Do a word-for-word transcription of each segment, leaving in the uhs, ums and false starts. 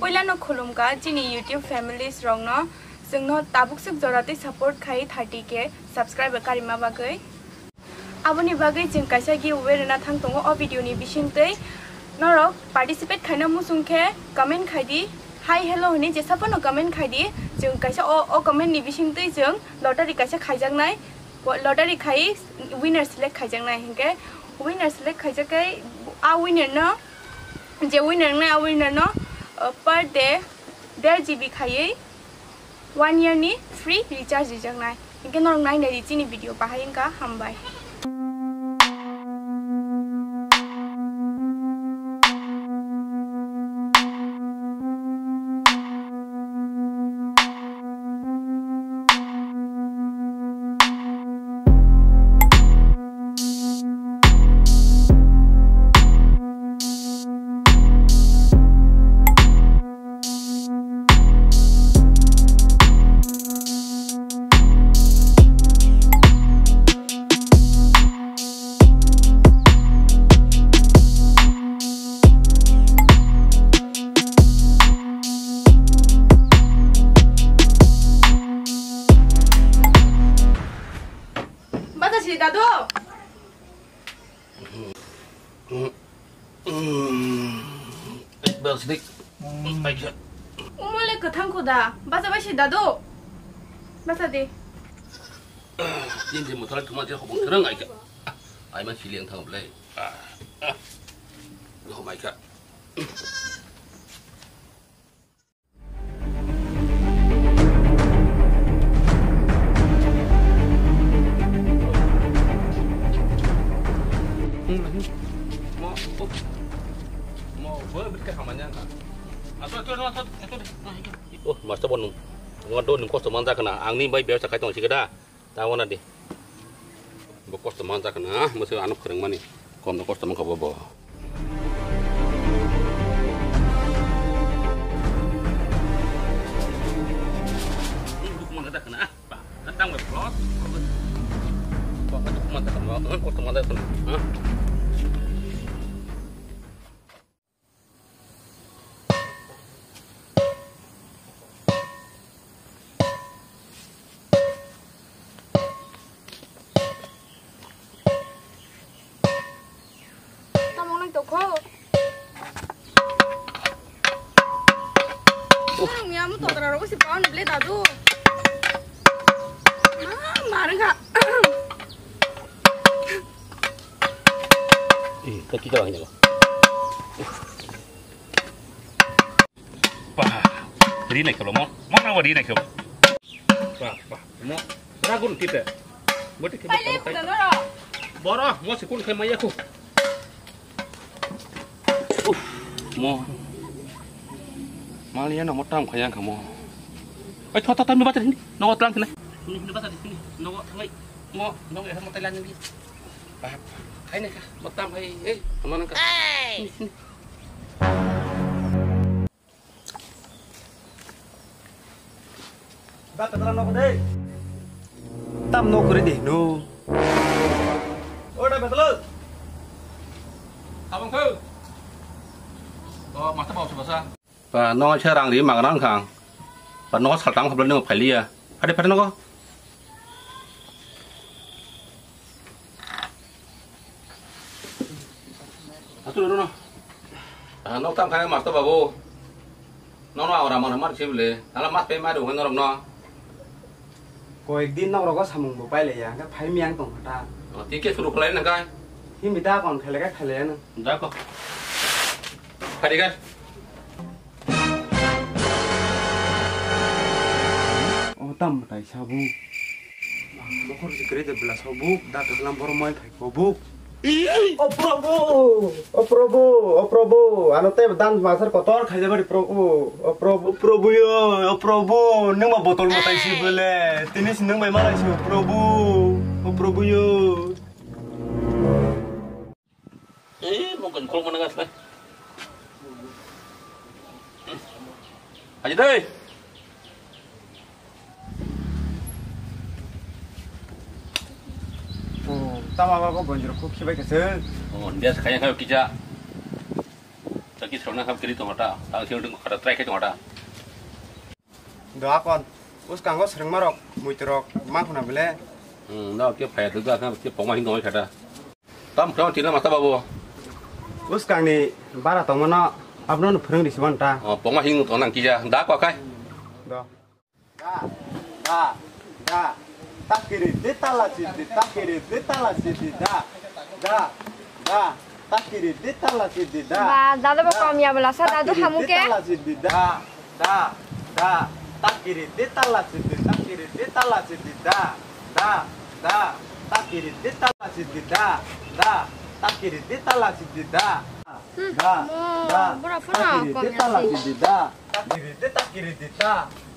Puilano khulumkha chini YouTube families rokno, chwngno tabukswk joratwi support khai thirty K subscriber karima bagwi. Aboni bagwi chwng kaisa giveaway rwna thang tongo o video ni bisingtwi. Norok participate khaina muchung khe comment khai di, hi hello hwnwi jesa phano comment khai di. Chwng kaisa o, o comment ni bisingtwi chwng lottery kaisa khaijaknai. Lottery khai winner select khaijaknai, hinkhe winner select khaijak khe a winner no, je winner wngnai a winner no, uh, per day der G B khaiwi one year ni free recharge rijaknai. Hinkhe norok nainai di chini video bahai wngkha, hambai. Bata si dadu. Bel sidik. Aika. Umole kwthang khuda. Bata bai si dadu. Bata di. Din din muthalai thuma je hobong therang aika. Ai man sili ang thang blai. Hom aika. Oh, master bo nung, nung kosto manjak na, ang ni bai bebsa khai tong sikeda. Ta wana di. Bo kosto manjak na, mwsui ano phwrwngmani. Komno kosto mankha bo bo. Kosto manjak na, kosto manjak na. Tamo nang tokho. Nang ya mo totra ro si paon ble dadu. Ma, marga. Eh, kaki ka hanya. Bah, ri nai kalo mo, mo na ri nai kalo. Bah, bah, mo, ragun kita. Boti kita. Paile kuda noro. Boro, mo sikun khai maya ku. Uff, mo. Maliya na mo tam khayang kamo. Ai, thot, thot, thot, mi bacha ni. Nogo tlang kena. Ni, ni bacha ni. Nogo thangai. Mo, nogo ya mo tailan ni. Bah, hai ne ka, mo tam hai. Eh, mo nang ka. Sini, sini. Ba, Petla nok de. Tam nok kore de, no. O, da, Petla. Abang kau. Oh, mata bau sebasa. Ba, no, saya rang ri magrang kang. Ba, no, saltam khabla ni phailiya. Ada pada no. Atu dulu no. Ah, nok tam kaya master babu. No no, ora mana mar sibule. Ala mas pe ma do norok no. Koyek din nok rogo samung bo paile ya, ka phai mi ang tong kata. Oh, tike suru khlai na kai. Himi da kon khale ka khale na. Da ko. Phai de kai. O tam tai sabuk. Mokhor si kre de bla sabuk, da ta lam bor mai thai ko buk. O Prabhu, o Prabhu, o Prabhu, ano te dan masar kotor khai jabari Prabhu, o Prabhu. O Prabhu yo, o Prabhu, nung ma botol matai si bele, tini si nung bai malai si o Prabhu, o Prabhu yo. Eh, mungkin kol mana gas lah. Aja deh. Oh, tama baba gonjro kok khibai kese. Oh, dia sekaya kayo kija. Tak Kisrok na kiri tongo ta, tang sing dung kata try khe tongo ta. Doa kon, uskango srengmarok, muitorok, ma khuna bele. Hmm, no, ke phaya dugda khan, ke pongma hing dongoi khata. Tam khon tina mata babu. Uskangni bara tongmano, abno no phwrwng risi ban ta. Oh, pongma hing tong nang kija, da kwa kai. Do. Da, da, da. Takiri di tala sidi, takiri di tala sidi, da, da, da. Takiri di tala sidi, da. Ba, dadu ba da. Kom ya bela sa, dadu takiri hamu di ke. Tala sidi, da, da, da. Takiri di tala sidi, takiri di tala sidi, da, da, da. Takiri di tala sidi, da, da. Takiri di tala sidi, da. Hmm, da, mo, da. Bura phone takiri kom di ya tala si. Sidi, da. Takiri di, takiri di, ta,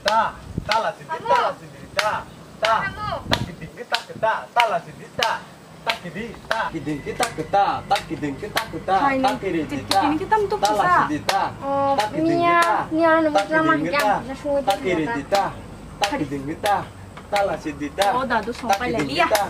ta, tala sidi, tala sidi, ta, ta, takiding ki takita, tala sidi, ta, takidi, ta, kiding ki takita, takiding ki takita, hai, takiri di, ta, kiding ki tam tuk tala sa. Sidi, ta, oh, takiding ki nia, ta, nia, anu takiding ki ta, ya, ya, sungai takiri di, ta, takiding ki ta, tala sidi, ta, oh, dadu song pai takiding ki lagi ya. Ta,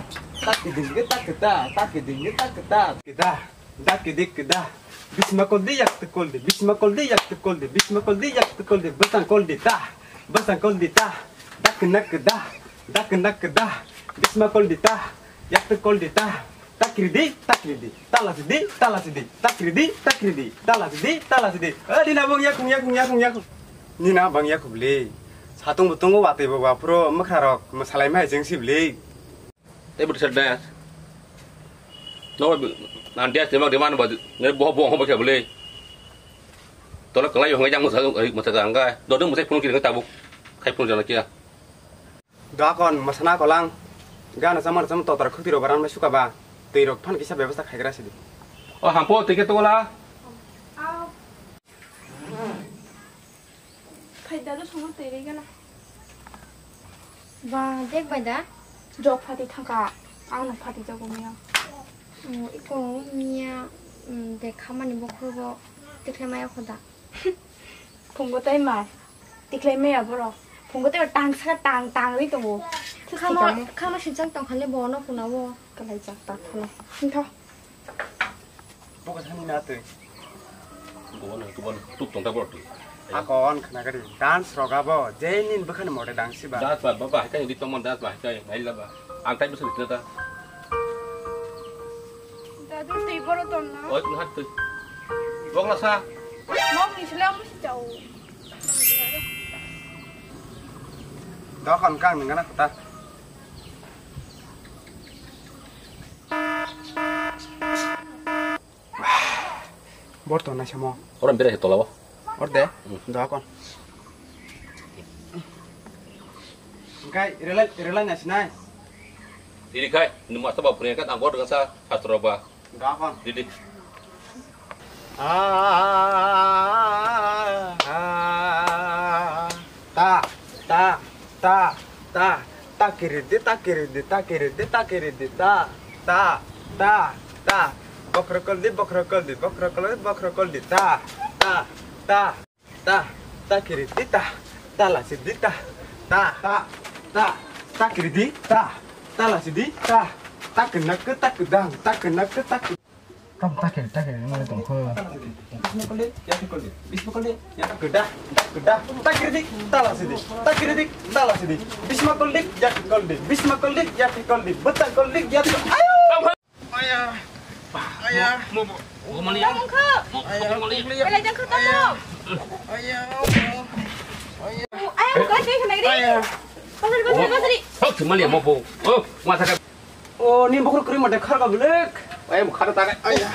takiding ki takita, takiding ki takita. Kita. Da kidik da. Bisma koldi yak tu koldi. Bisma koldi yak tu koldi. Bisma koldi yak tu koldi. Bwsang koldi ta. Bwsang koldi ta. Da knak da. Da knak da. Bisma koldi ta. Yak tu koldi ta. Takridi, takridi. Tala sidi, tala sidi. Takridi, takridi. Tala sidi, tala sidi. Adi na bang yakung, yakung, yakung, yakung. Ni na bang yakung le. Satung butung watwi bo bapro mwkharok mwsalai mai jeng sibli. Tei bwtwi sa dance. Nogo nan dance tei mak demand ba ne bo bo ho ba khe bwle. Tola kwlai yo hwnga yang mwsa mwsa ka hwnga. Dodwng mwsai phone kiri tabuk. Khai phone jana kya. Dakon mwsana kolang. Gana chamar cham totar khukti ro baran mai suka ba. Tei rok phan kisa bebasta khaigra sidi. O hampo tei ke tola. Phaida do songo twi ri gana. Ba, dek bai da? Jok phati thangka, ang no phati jago miya. Mm, iko miya, mm, bek khamani bokhorgo tikhlai maya kho da? Phungo tai ma, tikhlai maya borok. Phungo tai tang saka tang tang ri tongo. Khama, khama sijak tong khale bo no phunao. Kalai jak ta phano. Sintho. Bo kaisa ni na twi. Bo no, bo no, tuk tong ta bo twi. Akon khna gari dance roga bo, je nin bwkhani mode dang si ba. Dance ba, ba, ba, hai kai di tongmon dance ba, hai kai, hai la ba. Ang tai bwswk twi ta. Dadu twi boro tom na. Oi, twi hat twi. Bok la sa. Mok ni sila mo si chau. Dokon kang nang na kota. Borto naisamo. Oro bere he tolao. Orde. Hmm. Doha kon. Engkai relai relai naisinai. Diri khai, nung masa ba phuria ka tang bor sa sastro ba. Doha kon. Didi. Ah, ah, ah, ah, ah. Ta, ta, ta, ta, ta kiridi, ta kiridi, ta kiridi, ta kiridi, ta, ta, ta, ta. Bokhrokoldi, bokhrokoldi, bokhrokoldi, bokhrokoldi, ta, ta, ta, ta, ta kiridi, ta, ta lasidi, ta, ta, ta, ta, ta kiridi, ta, ta lasidi, ta, ta kenak, ta kedang, ta kenak, ta ke- Tam takir takir wngwi tongkho. Bisma kolde, yati kolde, bisma kolde, yati kolde. Kedah, kedah, takir dik, tala sidi, takir dik, tala sidi. Bisma kolde, yati kolde, bisma kolde, yati kolde. Beta kolde, yati kolde. Ayo! Aya. Aya. Mo, mo, mo mali ya. Mo, mo mali. Belai jang kha tamo. Aya. Aya. Aya, mo kai kai khnai ri. Aya. Pasari, pasari, pasari. Hok, mali ya, mo bo. Oh, masa ka. Oh, ni bokhor kri mate khar ka belek. Aya, mo khar ta ka. Aya.